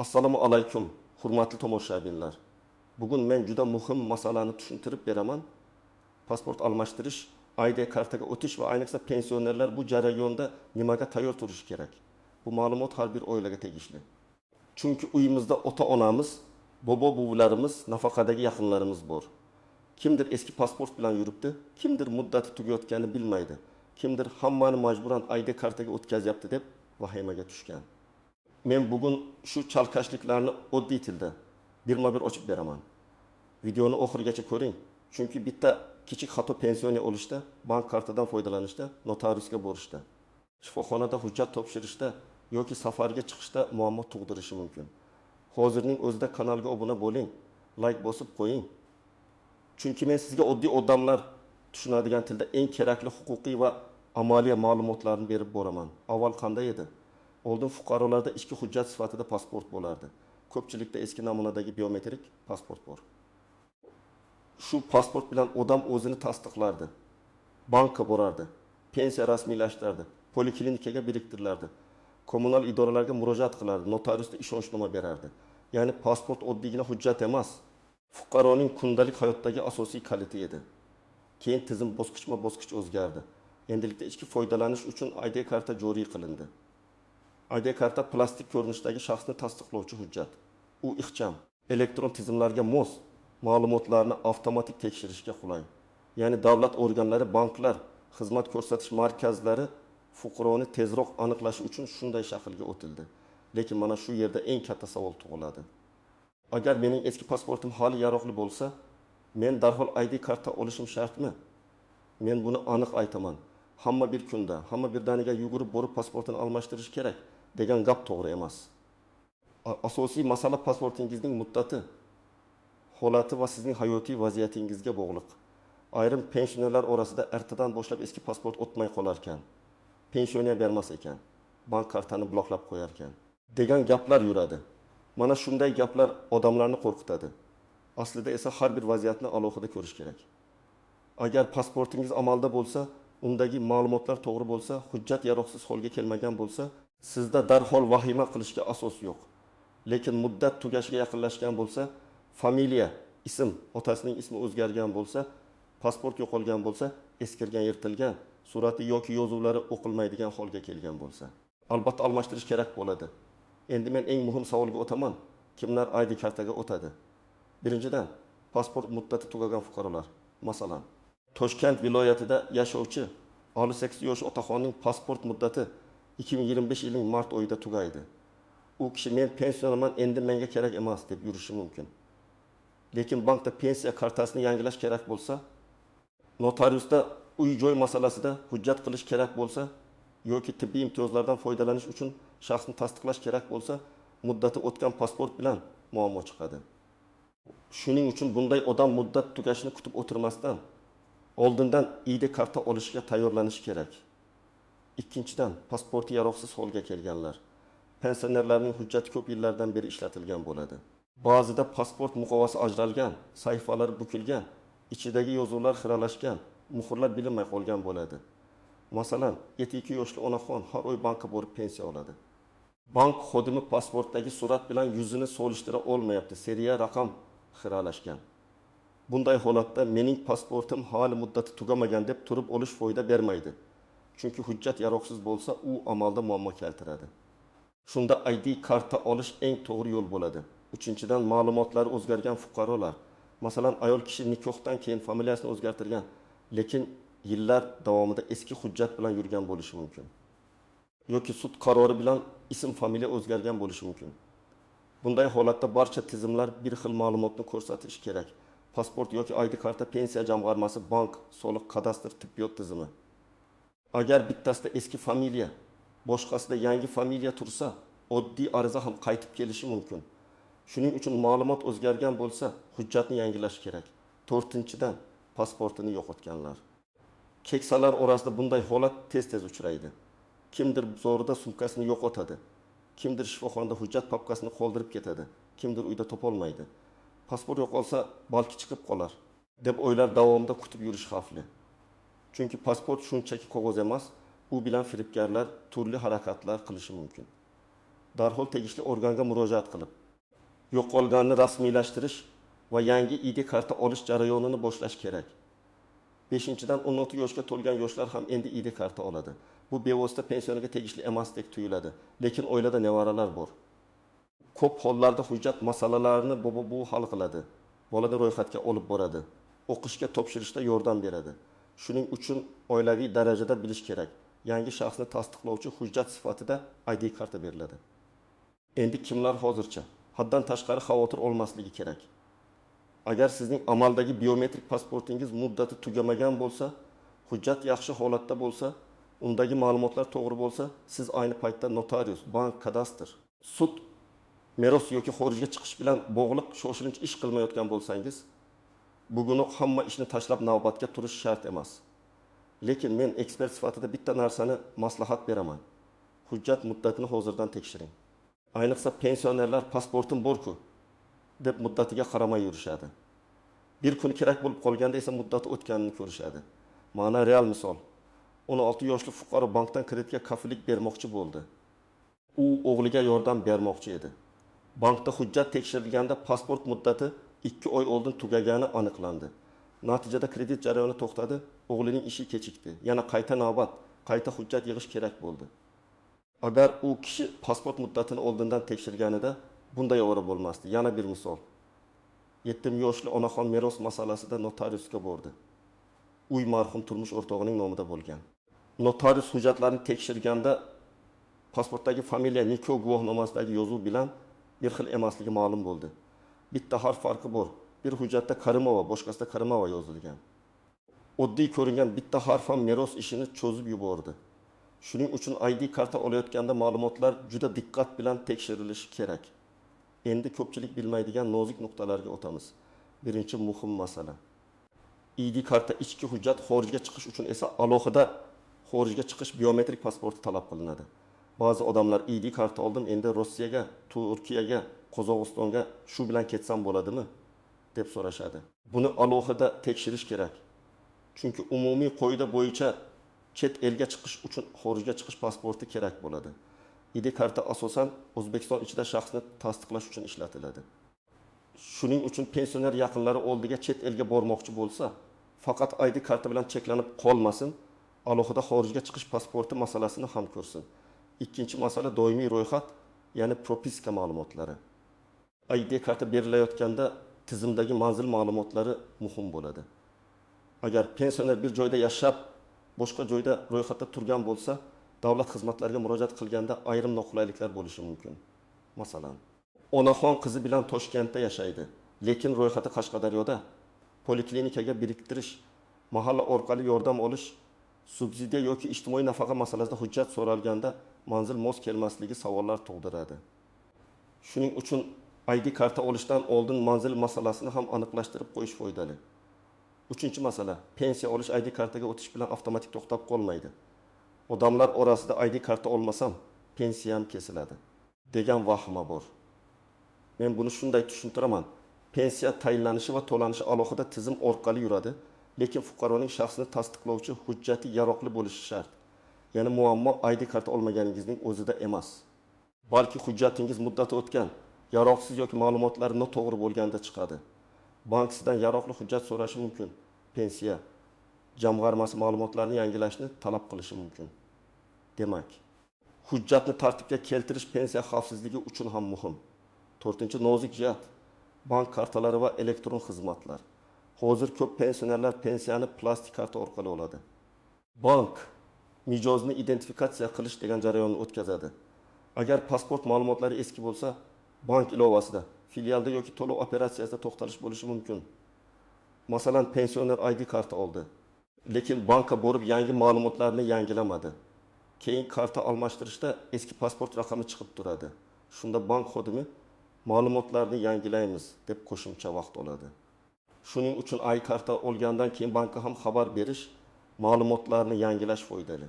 Assalomu alaykum, hurmatli tomoshabinlar. Bugun men juda muhim masalani tushuntirib beraman. Pasport almashtirish, ID kartaga o'tish va ayniqsa pensionerlar bu jarayonda nimaga tayyor turishi kerak? Bu ma'lumot har bir oilaga tegishli. Chunki uyimizda ota-onamiz, bobo-buvilarimiz, nafaqadagi yaqinlarimiz bor. Kimdir eski pasport bilan yuribdi, kimdir muddati tugayotganini bilmaydi, kimdir hammani majburan ID kartaga o'tkazyapti deb vahimaga tushgan. Men bugun shu chalkashliklarni oddiy tilda birma-bir ochib beraman. Videoni oxirigacha ko'ring, chunki bitta kichik xato pensioner olishda, bank kartadan foydalanishda, notariusga borishda, shifoxonada hujjat topshirishda yoki safarga chiqishda muammo tug'dirishi mumkin. Hozirning o'zida kanalga obuna bo'ling, like bosib qo'ying. Chunki men sizga oddiy odamlar tushunadigan tilda eng kerakli huquqiy va amaliy ma'lumotlarni berib boraman. Avval qanday edi? Oldin fuqarolarda ichki hujjat sifatida pasport bo'lardi. Ko'pchilikda eski namunadagi biometrik pasport bor. Shu pasport bilan odam o'zini tasdiqlardi. Bankka borardi, pensiya rasmiylashtirardi, poliklinikaga biriktirilardi, kommunal idoralarga murojaat qilardi, notariusda ishonchnoma berardi. Ya'ni pasport oddiygina hujjat emas, fuqaroning kundalik hayotdagi asosiy kaliti edi. Keyin tizim bosqichma-bosqich o'zgardi. Endilikda ichki foydalanish uchun ID karta joriy qilindi. ID karta plastik ko'rinishdagi shaxsni tasdiqlovchi hujjat. U ixcham, elektron tizimlarga mos, ma'lumotlarni avtomatik tekshirishga qulay. Ya'ni davlat organlari, banklar, xizmat ko'rsatish markazlari fuqaroni tezroq aniqlash uchun shunday shaklga o'tildi. Lekin mana shu yerda eng katta savol tug'iladi. Agar mening eski pasportim hali yaroqli bo'lsa, men darhol ID karta olishim shartmi? Men buni aniq aytaman. Hamma bir kunda, hamma birdaniga yugurib borib pasportini almashtirish kerak degan gap to'g'ri emas. Asosiy masala pasportingizning muddati, holati va sizning hayotiy vaziyatingizga bog'liq. Ayrim pensionerlar orasida ertadan boshlab eski pasport o'tmay qolar ekan, pensioner bermas ekan, bank kartani bloklab qo'yar ekan degan gaplar yuradi. Mana shunday gaplar odamlarni qo'rqitadi. Aslida esa har bir vaziyatni alohida ko'rish kerak. Agar pasportingiz amalda bo'lsa, undagi ma'lumotlar to'g'ri bo'lsa, hujjat yaroqsiz holga kelmagan bo'lsa, sizda darhol vahima qilishga asos yo'q. Lekin muddat tugashiga yaqinlashgan bo'lsa, familiya, ism, otasining ismi o'zgargan bo'lsa, pasport yo'qolgan bo'lsa, eskirgan, yirtilgan, surati yoki yozuvlari o'qilmaydigan holga kelgan bo'lsa, albatta almashtirish kerak bo'ladi. Endi men eng muhim savolga o'taman. Kimlar ID kartaga o'tadi? Birinchidan, pasport muddati tugagan fuqarolar. Masalan, Toshkent viloyatida yashovchi 58 yoshli otaxonning pasport muddati 2025 yilning mart oyida tugaydi. U kishi men pensionerman, endi menga kerak emas deb yurishi mumkin. Lekin bankda pensiya kartasini yangilash kerak bo'lsa, notariusda uy-joy masalasida hujjat qilish kerak bo'lsa yoki tibbiy imtiyozlardan foydalanish uchun shaxsni tasdiqlash kerak bo'lsa, muddati o'tgan pasport bilan muammo chiqadi. Shuning uchun bunday odam muddat tugashini kutib o'tirmasdan oldindan ID karta olishga tayyorlanishi kerak. Ikkinchidan, pasporti yaroqsiz holga kelganlar. Pensionerlarning hujjati ko'p yillardan beri ishlatilgan bo'ladi. Ba'zida pasport muqovasi ajralgan, sahifalari bukilgan, ichidagi yozuvlar xiralashgan, muhrlar bilinmay qolgan bo'ladi. Masalan, 72 yoshli onaxon har oy bankka borib pensiya oladi. Bank xodimi pasportdagi surat bilan yuzini solishtira olmayapti, seriya raqam xiralashgan. Bunday holatda mening pasportim hali muddati tugamagan deb turib olish foyda bermaydi. Chunki hujjat yaroqsiz bo'lsa, u amalda muammo keltiradi. Shunda ID karta olish eng to'g'ri yo'l bo'ladi. Uchinchidan, ma'lumotlari o'zgargan fuqarolar. Masalan, ayol kishi nikohdan keyin familiyasini o'zgartirgan, lekin yillar davomida eski hujjat bilan yurgan bo'lishi mumkin. Yoki sud qarori bilan ism, familiya o'zgargan bo'lishi mumkin. Bunday holatda barcha tizimlar bir xil ma'lumotni ko'rsatishi kerak. Pasport yoki ID karta, pensiya jamg'armasi, bank, soliq, kadastr, tibbiyot tizimi. Agar bittasida eski familiya, boshqasida yangi familiya tursa, oddiy ariza ham qaytib kelishi mumkin. Shuning uchun ma'lumot o'zgargan bo'lsa, hujjatni yangilash kerak. To'rtinchidan, pasportini yo'qotganlar. Keksalar orasida bunday holat tez-tez uchraydi. Kimdir zorida sumkasini yo'qotadi, kimdir shifoxonada hujjat papkasini qoldirib ketadi, kimdir uyda topolmaydi. Pasport yo'qolsa, balki chiqib qolar deb o'ylar davomida kutib yurish xavfli. Chunki pasport shunchaki qog'oz emas, u bilan firibgarlar turli harakatlar qilishi mumkin. darhol tegishli organga murojaat qilib, yo'qolganini rasmiylashtirish va yangi ID karta olish jarayonini boshlash kerak. Beshinchidan, 16 yoshga to'lgan yoshlar ham endi ID karta oladi. Bu bevosita pensionerga tegishli emasdek tuyuladi, lekin oilada nevaralar bor. Ko'p hollarda hujjat masalalarini bobo buvi hal qiladi. Bolani ro'yxatga olib boradi. O'qishga topshirishda yordam beradi. Shuning uchun oilaviy darajada bilish kerak. Yangi shaxsni tasdiqlovchi hujjat sifatida ID karta beriladi. Endi kimlar hozircha haddan tashqari xavotir olmasligi kerak? Agar sizning amaldagi biometrik pasportingiz muddati tugamagan bo'lsa, hujjat yaxshi holatda bo'lsa, undagi ma'lumotlar to'g'ri bo'lsa, siz ayni paytda notarius, bank, kadastr, sud, meros yoki xorijga chiqish bilan bog'liq shoshilinch ish qilmayotgan bo'lsangiz, bugunoq hamma ishni tashlab navbatga turish shart emas. Lekin men ekspert sifatida bitta narsani maslahat beraman. Hujjat muddatini hozirdan tekshiring. Ayniqsa pensionerlar pasportim bor-ku deb muddatiga qaramay yurishadi. Bir kun kerak bo'lib qolganda esa muddati o'tganini ko'rishadi. Mana real misol. 16 yoshli fuqaro bankdan kreditga kafillik bermoqchi bo'ldi. U o'g'liga yordam bermoqchi edi. Bankda hujjat tekshirilganda pasport muddati 2 oy oldin tugagani aniqlandi. Natijada kredit jarayoni to'xtadi, o'g'lining ishi kechikdi. Yana qayta navbat, qayta hujjat yig'ish kerak bo'ldi. Agar u kishi pasport muddatini oldindan tekshirganida bunday ovora bo'lmasdi. Yana bir misol. 7 yoshli onaxon meros masalasida notariusga bordi. Uy marhum turmush o'rtog'ining nomida bo'lgan. Notarius hujjatlarni tekshirganda pasportdagi familiya nikoh guvohnomasidagi yozuv bilan bir xil emasligi ma'lum bo'ldi. Bitta harf farqi bor. Bir hujjatda Karimova, boshqasida Karimova yozilgan. Oddiy ko'ringan bitta harf ham meros ishini cho'zib yubordi. Shuning uchun ID karta olayotganda ma'lumotlar juda diqqat bilan tekshirilishi kerak. Endi ko'pchilik bilmaydigan nozik nuqtalarga o'tamiz. Birinchi muhim masala. ID karta ichki hujjat, xorijga chiqish uchun esa alohida xorijga chiqish biometrik pasporti talab qilinadi. Ba'zi odamlar ID karta oldim, endi Rossiyaga, Turkiyaga, Qozog'istonga shu bilan ketsam bo'ladimi deb so'rashadi. Buni alohida tekshirish kerak. Chunki umumiy qoida bo'yicha chet elga chiqish uchun xorijga chiqish pasporti kerak bo'ladi. ID karta asosan O'zbekiston ichida shaxsni tasdiqlash uchun ishlatiladi. Shuning uchun pensioner yaqinlari oldiga chet elga bormoqchi bo'lsa, faqat ID karta bilan cheklanib qolmasin, alohida xorijga chiqish pasporti masalasini ham ko'rsin. Ikkinchi masala doimiy ro'yxat, ya'ni propiska ma'lumotlari. ID karta berilayotganda tizimdagi manzil ma'lumotlari muhim bo'ladi. Agar pensioner bir joyda yashab, boshqa joyda ro'yxatda turgan bo'lsa, davlat xizmatlariga murojaat qilganda ayrim noqulayliklar bo'lishi mumkin. Masalan, onaxon qizi bilan Toshkentda yashaydi, lekin ro'yxati Qashqadaryoda. Poliklinikaga biriktirish, mahalla orqali yordam olish, subsidiya yoki ijtimoiy nafaqa masalasida hujjat so'ralganda manzil mos kelmasligi savollar tug'diradi. Shuning uchun ID karta olishdan oldin manzil masalasini ham aniqlashtirib qo'yish foydali. Uchinchi masala, pensiya olish ID kartaga o'tish bilan avtomatik to'xtab qolmaydi. Odamlar orasida ID karta olmasam pensiyam kesiladi degan vahima bor. Men buni shunday tushuntiraman. Pensiya tayinlanishi va to'lanishi alohida tizim orqali yuradi, lekin fuqaroning shaxsini tasdiqlovchi hujjati yaroqli bo'lishi shart. Ya'ni muammo ID karta olmaganingizning o'zida emas, balki hujjatingiz muddati o'tgan, yaroqsiz yoki ma'lumotlari noto'g'ri bo'lganda chiqadi. Bank sizdan yaroqli hujjat so'rashi mumkin, pensiya jamg'armasi ma'lumotlarini yangilashni talab qilishi mumkin. Demak, hujjatni tartibga keltirish pensiya xavfsizligi uchun ham muhim. To'rtinchi nozik jihat, bank kartalari va elektron xizmatlar. Hozir ko'p pensionerlar pensiyani plastik karta orqali oladi. Bank mijozni identifikatsiya qilish degan jarayonni o'tkazadi. Agar pasport ma'lumotlari eski bo'lsa, bank ilovasida, filialda yoki to'lov operatsiyasida to'xtalish bo'lishi mumkin. Masalan, pensioner ID karta oldi, lekin bankka borib yangi ma'lumotlarni yangilamadi. Keyin karta almashtirishda eski pasport raqami chiqib turadi. Shunda bank xodimi ma'lumotlarni yangilaymiz deb qo'shimcha vaqt oladi. Shuning uchun ID karta olgandan keyin bankka ham xabar berish, ma'lumotlarni yangilash foydali.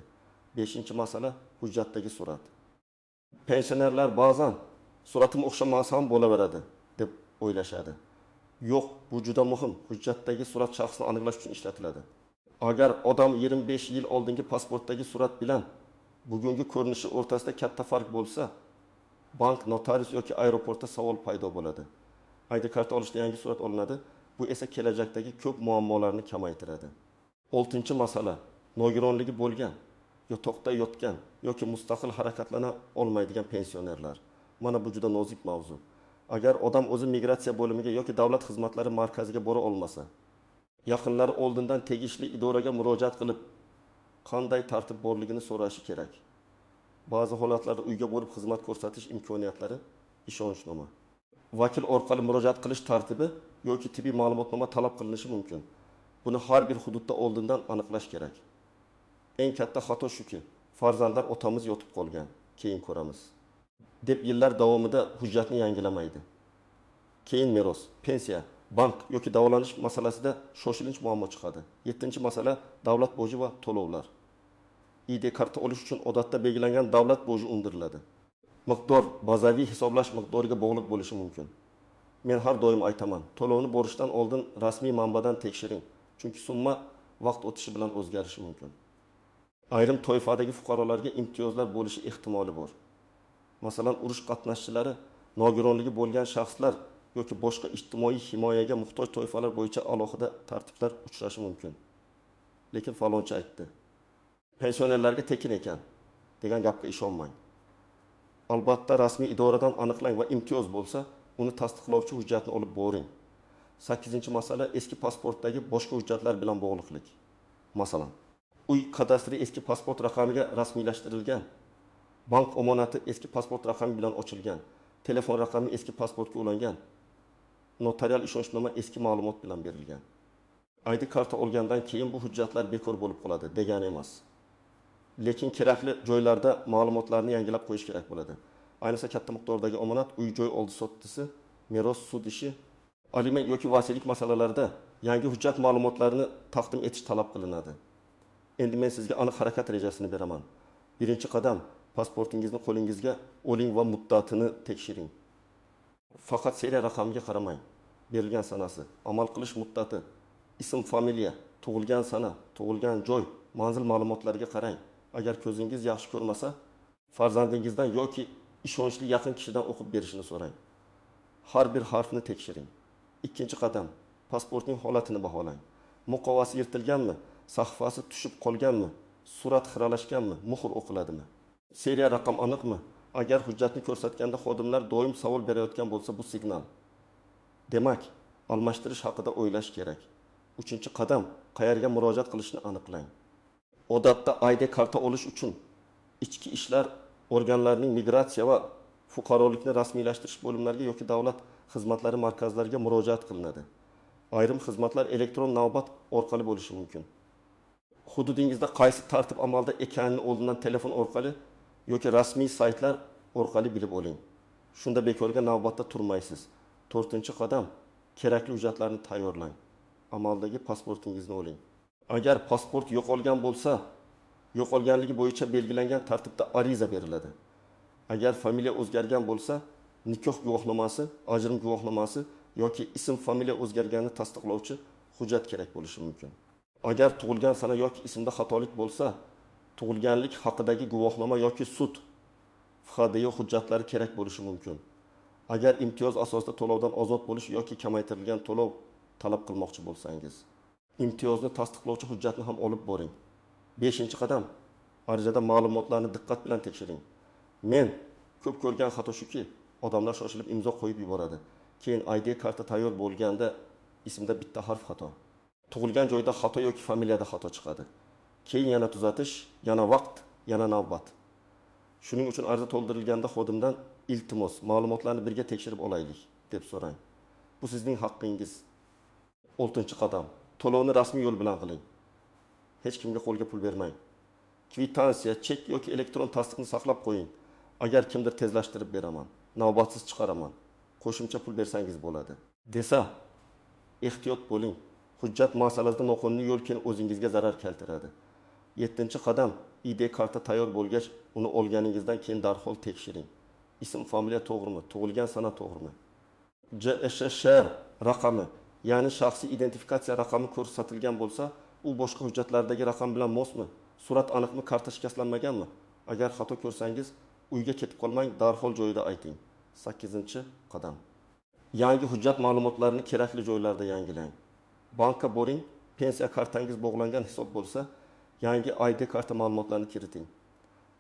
Beshinchi masala, hujjatdagi surat. Pensionerlar ba'zan suratim o'xshamasa ham bo'laveradi deb o'ylashadi. Yo'q, bu juda muhim. Hujjatdagi surat shaxsni aniqlash uchun ishlatiladi. Agar odam 25 yil oldingi pasportdagi surat bilan bugungi ko'rinishi o'rtasida katta farq bo'lsa, Bank, notarius yoki aeroportda savol paydo bo'ladi. ID karta olishda yangi surat olinadi, bu esa kelajakdagi ko'p muammolarni kamaytiradi. Oltinchi masala: nogironligi bo'lgan, yotoqda yotgan yoki mustaqil harakatlana olmaydigan pensionerlar. Mana bu juda nozik mavzu. Agar odam o'zi migratsiya bo'limiga yoki davlat xizmatlari markaziga bora olmasa, yaqinlari oldindan tegishli idoraga murojaat qilib, qanday tartib borligini so'rashi kerak. Ba'zi holatlarda uyga borib xizmat ko'rsatish imkoniyatlari, ishonchnoma, vakil orqali murojaat qilish tartibi yoki tibbiy ma'lumotnoma talab qilinishi mumkin. Buni har bir hududda oldindan aniqlash kerak. Eng katta xato shuki, farzandlar otamiz yotib qolgan, keyin ko'ramiz deb yillar davomida hujjatni yangilamaydi. Keyin meros, pensiya, bank yoki davolanish masalasida shoshilinch muammo chiqadi. Yettinchi masala: davlat boji va to'lovlar. ID karta olish uchun odatda belgilangan davlat boji undiriladi. Miqdor bazaviy hisoblash miqdoriga bog'liq bo'lishi mumkin. Men har doim aytaman, to'lovni borishdan oldin rasmiy manbadan tekshiring, chunki summa vaqt o'tishi bilan o'zgarishi mumkin. Ayrim toifadagi fuqarolarga imtiyozlar bo'lishi ehtimoli bor. Masalan, urush qatnashchilari, nogironligi bo'lgan shaxslar yoki boshqa ijtimoiy himoyaga muhtoj toifalar bo'yicha alohida tartiblar uchrashi mumkin. Lekin falonchi aytdi, pensionerlarga tekin ekan degan gapga ishonmang. Albatta rasmiy idoradan aniqlang va imtiyoz bo'lsa, uni tasdiqlovchi hujjatni olib boring. Sakkizinchi masala: eski pasportdagi boshqa hujjatlar bilan bog'liqlik. Masalan, uy kadastri eski pasport raqamiga rasmiylashtirilgan, bank omonati eski pasport raqami bilan ochilgan, telefon raqami eski pasportga ulangan, notarial ishonchnoma eski ma'lumot bilan berilgan. ID karta olgandan keyin bu hujjatlar bekor bo'lib qoladi degani emas. Lekin kerakli joylarda ma'lumotlarni yangilab qo'yish kerak bo'ladi. Ayniqsa katta miqdordagi omonat, uy-joy oldi-sotdisi, meros, sud ishi, aliment yoki vasiylik masalalarida yangi hujjat ma'lumotlarini taqdim etish talab qilinadi. Endi men sizga aniq harakat rejasini beraman. Birinchi qadam: pasportingizni qo'lingizga oling va muddatini tekshiring. Faqat seriya raqamiga qaramang. Berilgan sanasi, amal qilish muddati, ism, familiya, tug'ilgan sana, tug'ilgan joy, manzil ma'lumotlariga qarang. Agar ko'zingiz yaxshi ko'rmasa, farzandingizdan yoki ishonchli yaqin kishidan o'qib berishini so'rang. Har bir harfni tekshiring. Ikkinchi qadam: pasportning holatini baholang. Muqovasi yirtilganmi, sahifasi tushib qolganmi, surat xiralashganmi, muhr o'qiladimi? Seriya raqam aniqmi? Agar hujjatni ko'rsatganda xodimlar doim savol berayotgan bo'lsa, bu signal. Demak, almashtirish haqida o'ylash kerak. Uchinchi qadam: qayerga murojaat qilishni aniqlang. Odatda ID karta olish uchun ichki ishlar organlarining migratsiya va fuqarolikni rasmiylashtirish bo'limlariga yoki davlat xizmatlari markazlariga murojaat qilinadi. Ayrim xizmatlar elektron navbat orqali bo'lishi mumkin. Hududingizda qaysi tartib amalda ekanini oldindan telefon orqali yoki rasmiy saytlar orqali bilib oling. Shunda bekorga navbatda turmaysiz. To'rtinchi qadam: kerakli hujjatlarni tayyorlang. Amaldagi pasportingizni oling. Agar pasport yo'qolgan bo'lsa, yo'qolganligi bo'yicha belgilangan tartibda ariza beriladi. Agar familiya o'zgargan bo'lsa, nikoh guvohnomasi, ajrim guvohnomasi yoki ism familiya o'zgarganini tasdiqlovchi hujjat kerak bo'lishi mumkin. Agar tug'ilgan sana yoki ismda xatolik bo'lsa, tug'ilganlik haqidagi guvohnoma yoki sud FHDO hujjatlari kerak bo'lishi mumkin. Agar imtiyoz asosida to'lovdan ozod bo'lish yoki kamaytirilgan to'lov talab qilmoqchi bo'lsangiz, imtiyozni tasdiqlovchi hujjatni ham olib boring. Beshinchi qadam: arizada ma'lumotlarni diqqat bilan tekshiring. Men ko'p ko'rgan xato shuki, odamlar shoshilib imzo qo'yib yuboradi. Keyin ID karta tayyor bo'lganda ismda bitta harf xato, tug'ilgan joyda xato yoki familiyada xato chiqadi. Keyin yana tuzatish, yana vaqt, yana navbat. Shuning uchun ariza to'ldirilganda xodimdan iltimos, ma'lumotlarni birga tekshirib olaylik deb so'rang. Bu sizning haqqingiz. Oltinchi qadam: to'lovni rasmiy yo'l bilan qiling. Hech kimga qo'lga pul bermang. Kvitansiya, chek yoki elektron tasdiqni saqlab qo'ying. Agar kimdir tezlashtirib beraman, navbatsiz chiqaraman, qo'shimcha pul bersangiz bo'ladi desa, ehtiyot bo'ling. Hujjat masalasida noqonuniy yo'l keyin o'zingizga zarar keltiradi. Yettinchi qadam: ID karta tayyor bo'lgach, uni olganingizdan keyin darhol tekshiring. Ism, familiya to'g'rimi, tug'ilgan sana to'g'rimi? JSHR raqami, ya'ni shaxsiy identifikatsiya raqami ko'rsatilgan bo'lsa, u boshqa hujjatlardagi raqam bilan mosmi? Surat aniqmi, karta shikastlanmaganmi? Agar xato ko'rsangiz, uyga ketib qolmang, darhol joyida ayting. 8-qadam. Yangi hujjat ma'lumotlarini kerakli joylarda yangilang. Bankka boring, pensiya kartangiz bog'langan hisob bo'lsa, yangi ID karta ma'lumotlarini kiriting.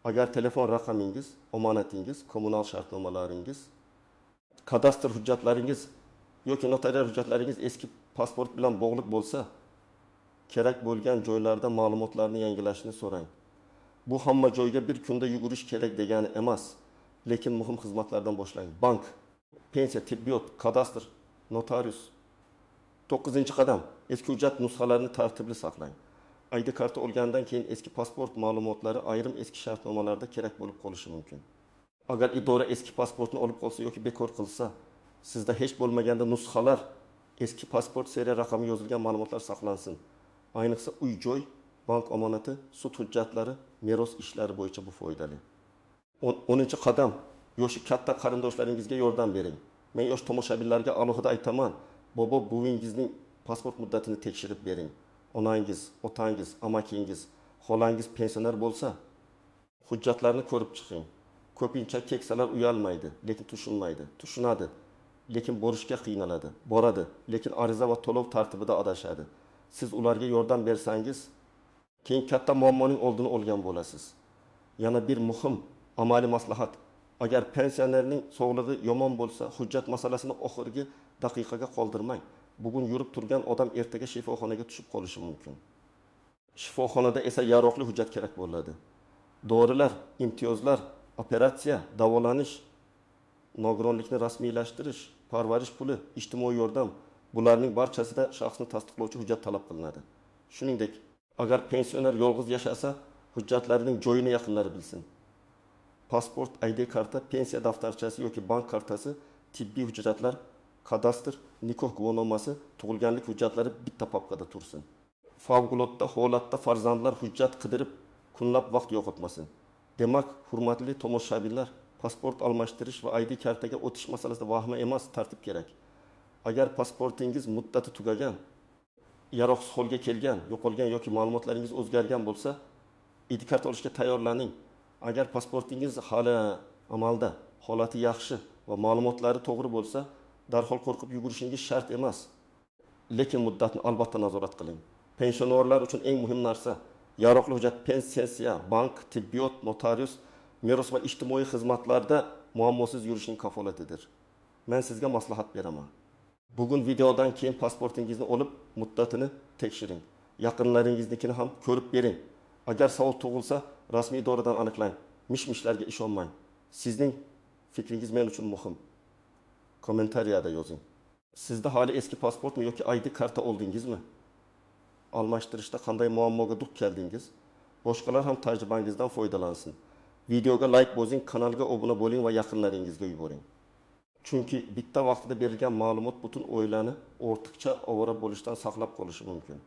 Agar telefon raqamingiz, omonatingiz, kommunal shartnomalaringiz, kadastr hujjatlaringiz yoki notarial hujjatlaringiz eski pasport bilan bog'liq bo'lsa, kerak bo'lgan joylarda ma'lumotlarni yangilashni so'rang. Bu hamma joyga bir kunda yugurish kerak degani emas, lekin muhim xizmatlardan boshlang. Bank, pensiya, tibbiyot, kadastr, notarius. 9-qadam. Eski hujjat nusxalarini tartibli saqlang. ID karta olgandan keyin eski pasport ma'lumotlari ayrim eski shartnomalarda kerak bo'lib qolishi mumkin. Agar idora eski pasportni olib qolsa yoki bekor qilsa, sizda hech bo'lmaganda nusxalar, eski pasport seriya raqami yozilgan ma'lumotlar saqlansin. Ayniqsa uy-joy, bank omonati, sud hujjatlari, meros ishlari bo'yicha bu foydali. 10-qadam. Yoshi katta qarindoshlaringizga yordam bering. Men yosh tomoshabinlarga alohida aytaman, bobo buvingizning pasport muddatini tekshirib bering. Onangiz, otangiz, amakingiz, xolangiz pensioner bo'lsa, hujjatlarni ko'rib chiqing. Ko'pincha keksalar uyalmaydi, lekin tushunmaydi. Tushunadi, lekin borishga qiynaladi. Boradi, lekin ariza va to'lov tartibida adashadi. Siz ularga yordam bersangiz, keyin katta muammoning oldini olgan bo'lasiz. Yana bir muhim amaliy maslahat. Agar pensionerning sog'lig'i yomon bo'lsa, hujjat masalasini oxirgi daqiqaga qoldirmang. Bugun yurib turgan odam ertaga shifoxonaga tushib qolishi mumkin. Shifoxonada esa yaroqli hujjat kerak bo'ladi. Dorilar, imtiyozlar, operatsiya, davolanish, nogironlikni rasmiylashtirish, parvarish puli, ijtimoiy yordam, bularning barchasida shaxsni tasdiqlovchi hujjat talab qilinadi. Shuningdek, agar pensioner yolg'iz yashasa, hujjatlarining joyini yaqinlari bilsin. Pasport, ID karta, pensiya daftarchasi yoki bank kartasi, tibbiy hujjatlar, kadastr, nikoh guvohnomasi, tug'ilganlik hujjatlari bitta papkada tursin. Favqulodda holatda farzandlar hujjat qidirib kunlab vaqt yo'qotmasin. Demak, hurmatli tomoshabinlar, pasport almashtirish va ID kartaga o'tish masalasida vahima emas, tartib kerak. Agar pasportingiz muddati tugagan, yaroqsiz holga kelgan, yo'qolgan yoki ma'lumotlaringiz o'zgargan bo'lsa, ID karta olishga tayyorlaning. Agar pasportingiz hali amalda, holati yaxshi va ma'lumotlari to'g'ri bo'lsa, darhol qo'rqib yugurishingiz shart emas. Lekin muddatni albatta nazorat qiling. Pensionerlar uchun eng muhim narsa yaroqli hujjat, pensiya, bank, tibbiyot, notarius, meros va ijtimoiy xizmatlarda muammosiz yurishning kafolatidir. Men sizga maslahat beraman. Bugun videodan keyin pasportingizni olib, muddatini tekshiring. Yaqinlaringiznikini ham ko'rib bering. Agar savol tug'ilsa, rasmiy idoradan aniqlang. Mish-mishlarga ishonmang. Sizning fikringiz men uchun muhim. Kommentariyada yozing. Sizda hali eski pasportmi yoki ID karta oldingizmi? Almashtirishda qanday muammoga duch keldingiz? Boshqalar ham tajribangizdan foydalansin. Videoga like bosing, kanalga obuna bo'ling va yaqinlaringizga yuboring. Chunki bitta vaqtida berilgan ma'lumot butun oilani ortiqcha ovora bo'lishdan saqlab qolishi mumkin.